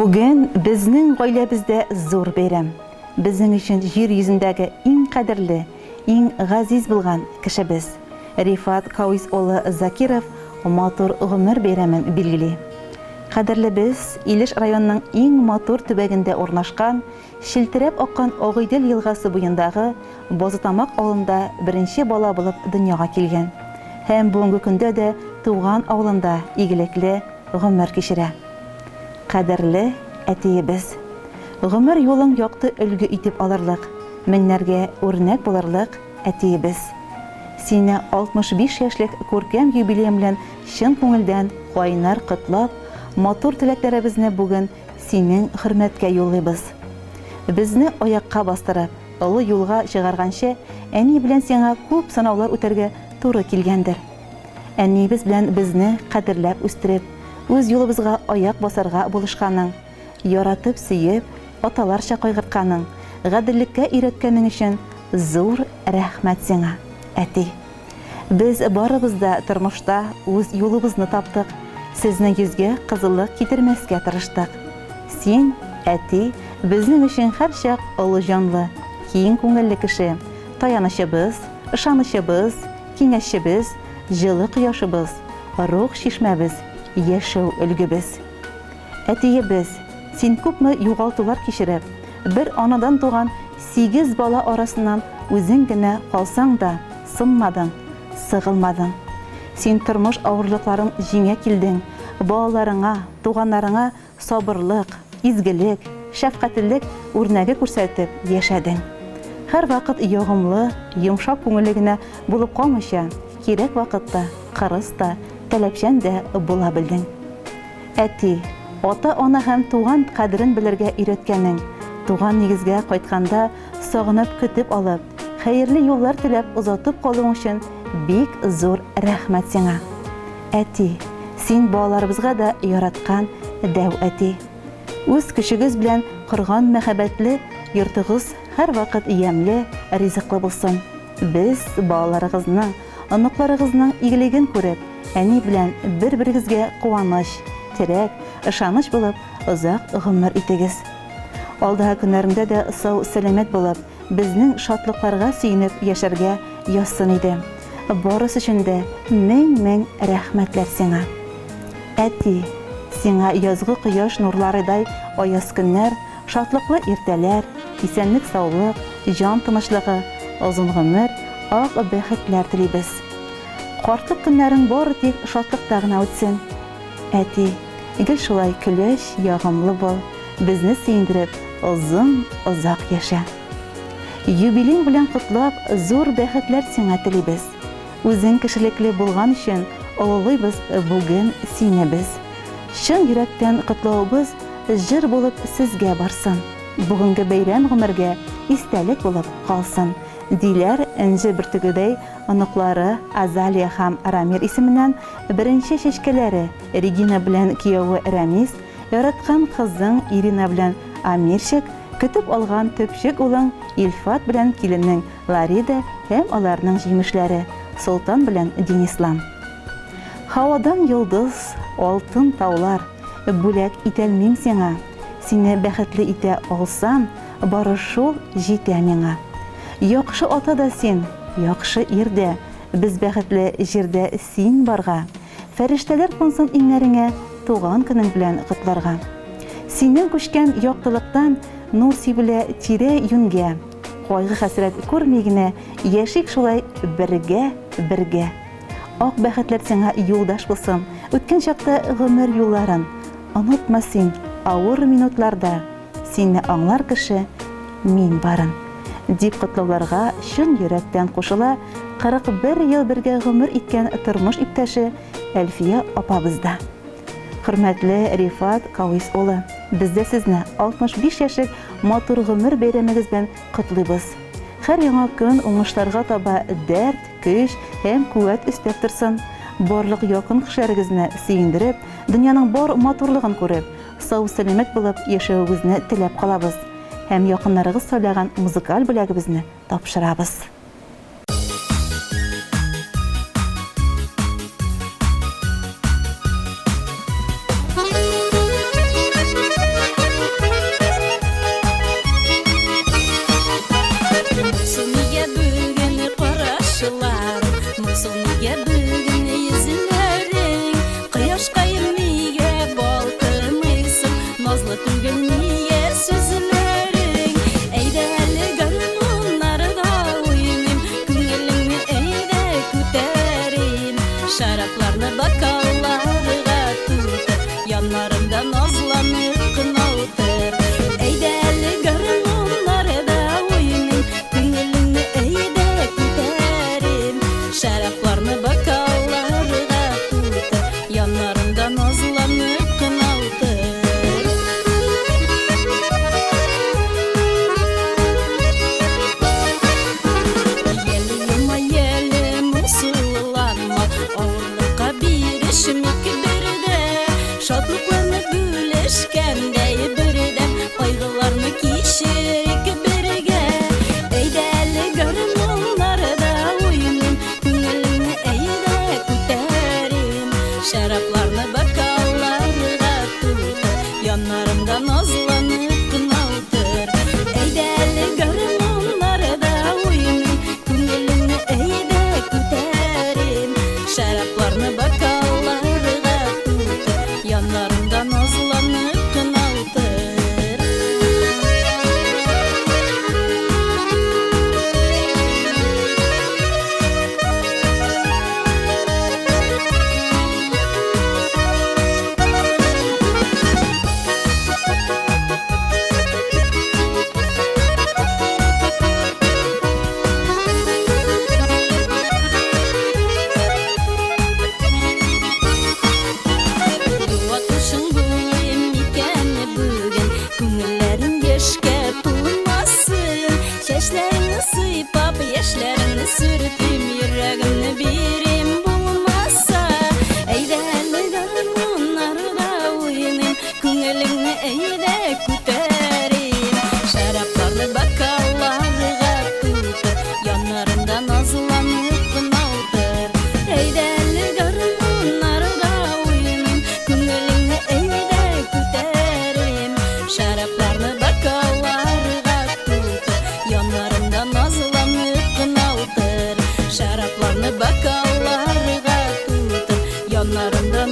Бүген безнең гаиләбездә зур бәйрәм. Безнең өчен җир йөзендәге иң кадерле, иң газиз булган кешебез, Рифат Кауис улы Закиров матур гомер бәйрәмен билгели. Кадерлебез, Илеш районының иң матур төбәгендә урнашкан, челтерәп аккан Агыйдел елгасы буендагы Базытамак авылында беренче бала булып дөньяга килгән. Һәм бүгенге көндә дә туган авылында игелекле гомер кичерә. Кадерле әтиебез! Гомер юлың якты өлге итеп алырлык, меңнәргә үрнәк булырлык әтиебез! Сине 65 яшьлек күркәм юбилеең белән чын күңелдән кайнар котлап, матур теләкләребезне бүген синең хөрмәткә юллыйбыз. Безне аякка бастырып, олы юлга чыгарганчы, әни белән сиңа күп сынаулар үтәргә туры килгәндер. Әниебез белән безне кадерләп үстереп, үз юлыбызга аяк басарга булышканың, яратып-сөеп, аталарча кайгыртканың, гаделлеккә өйрәткәнең өчен зур рәхмәт сиңа, әти! Без барыбыз да тормышта үз юлыбызны таптык, сезнең йөзгә кызыллык китермәскә тырыштык. Син, әти, безнең өчен һәрчак олы җанлы, киң күңелле кеше, таянычыбыз, ышанычыбыз, Киңәшчебез, җылы кояшыбыз, рух чишмәбез, яшәү өлгебез. Әтиебез, син күпме югалтулар кичереп, бер анадан туган сигез бала арасыннан үзең генә калсаң да, сынмадың, сыгылмадың. Син тормыш авырлыкларын җиңә килдең, балаларыңа, туганнарыңа сабырлык, изгелек, шәфкатьлелек үрнәге күрсәтеп яшәдең. Һәрвакыт ягымлы, йомшак күңелле генә булып калмыйча, кирәк вакытта кырыс та, таләпчән дә була белдең. Әти, ата-ана һәм туган кадерен белергә өйрәткәнең, туган нигезгә кайтканда сагынып көтеп алып, хәерле юллар теләп озатып калуың өчен бик зур рәхмәт сиңа. Әти, син балаларыбызга да яраткан дәү әти. Үз көчегез белән корган мәхәббәтле йортыгыз һәрвакыт ямьле, ризыклы булсын. Без, балаларыгызның, оныкларыгызның игелеген күреп, әни белән бер-берегезгә куаныч, терәк, ышаныч булып, озак гомер итегез. Алдагы көннәреңдә дә сау-сәламәт булып, Безнең шатлыкларга сөенеп яшәргә язсын иде. Барысы өчен дә мең-мең рәхмәтләр сиңа. Әти, сиңа язгы кояш нурларыдай аяз көннәр, шатлыклы иртәләр, исәнлек-саулык, җан тынычлыгы, озын гомер, ак бәхетләр телибез. Картлык көннәрең бары тик шатлыкта гына үтсен. Әти, гел шулай көләч, ягымлы бул, безне сөендереп, озын, озак яшә. Юбилеең белән котлап, зур бәхетләр сиңа телибез. Үзең кешелекле булган өчен олылыйбыз бүген сине без. Чын йөрәктән котлавыбыз җыр булып сезгә барсын. Бүгенге бәйрәм гомергә истәлек булып калсын, диләр энҗе бөртегедәй оныклары Азалия һәм Рамир исеменнән беренче чәчкәләре Регина белән кияве Рәмис, яраткан кызың Ирина белән Амирчик, көтеп алган төпчек улың Илфат белән киленең Ларида һәм аларның җимешләре, Солтан белән Динислам. Һавадан йолдыз, алтын таулар бүләк итәлмим сиңа, Сине бәхетле итә алсам, бары шул җитә миңа. Яхшы ата да син, яхшы ир дә, Без бәхетле җирдә син барга. Фәрештәләр кунсын иңнәреңә Туган көнең белән котларга. Синнән күчкән яктылыктан Нур сибелә тирә-юньгә. Кайгы-хәсрәт күрми генә Яшик шулай бергә, бергә. Ак бәхетләр сиңа юлдаш булсын, Үткән чакта гомер юлларын Онытма син авыр минутларда. Сине аңлар кеше мин барын. Дип котлауларга чын йөрәктән кушыла 41 ел бергә гомер иткән тормыш иптәше Әлфия апабыз да. Хөрмәтле Рифат Кавис улы, без дә сезне 65 яшьлек матур гомер бәйрәмегез белән котлыйбыз. Һәр яңа көн уңышларга таба дәрт, көч һәм куәт өстәп торсын. Барлык якын кешеләрегезне сөендереп, дөньяның бар матурлыгын күреп, Сау-сәламәт булып яшәвегезне теләп калабыз һәм якыннарыгыз сайлаган музыкаль бүләгебезне тапшырабыз. Шәрабларны бокалларга тутыр, Яннарымда назланып кына утыр. Әйдә әле гармуннарда уйныйм, Күңелеңне әйдә күтәрим. Шәрабларны бокалларга тутыр, Яннарымда назланып кына утыр. Яле елмай, яле моңсуланма, Авырлыкка бирешмик бер дә. Шатлыкларны бүлешкәндәй бердәм, Кайгыларны кичерик бергә. Әйдә әле гармуннарда уйныйм, Күңелеңне әйдә күтәрим. Шәрабларны бокалларга тутыр, Яннарымда назланып кына утыр. Әйдә әле гармуннарда уйныйм, Күңелеңне әйдә күтәрим. Шәрабларны бокалларга тутыр, Яннарымда назланып кына утыр. Юатучың булыйм микән бүген, Күңелләрең яшькә тулмасын. Чәчләреңне сыйпап, яшьләреңне сөртим, Йөрәгемне бирим булмаса. Әйдә әле гармуннарда уйныйм, Күңелеңне әйдә күтәрим. Шәрабларны бокалларга тутыр, Яннарымда назланып кына утыр. Әйдә әле гармуннарда уйныйм, Күңелеңне әйдә күтәрим. Шәрабларны бокалларга тутыр, Яннарымда назланып кына утыр. Шәрабларны бокалларга тутыр, Яннарымда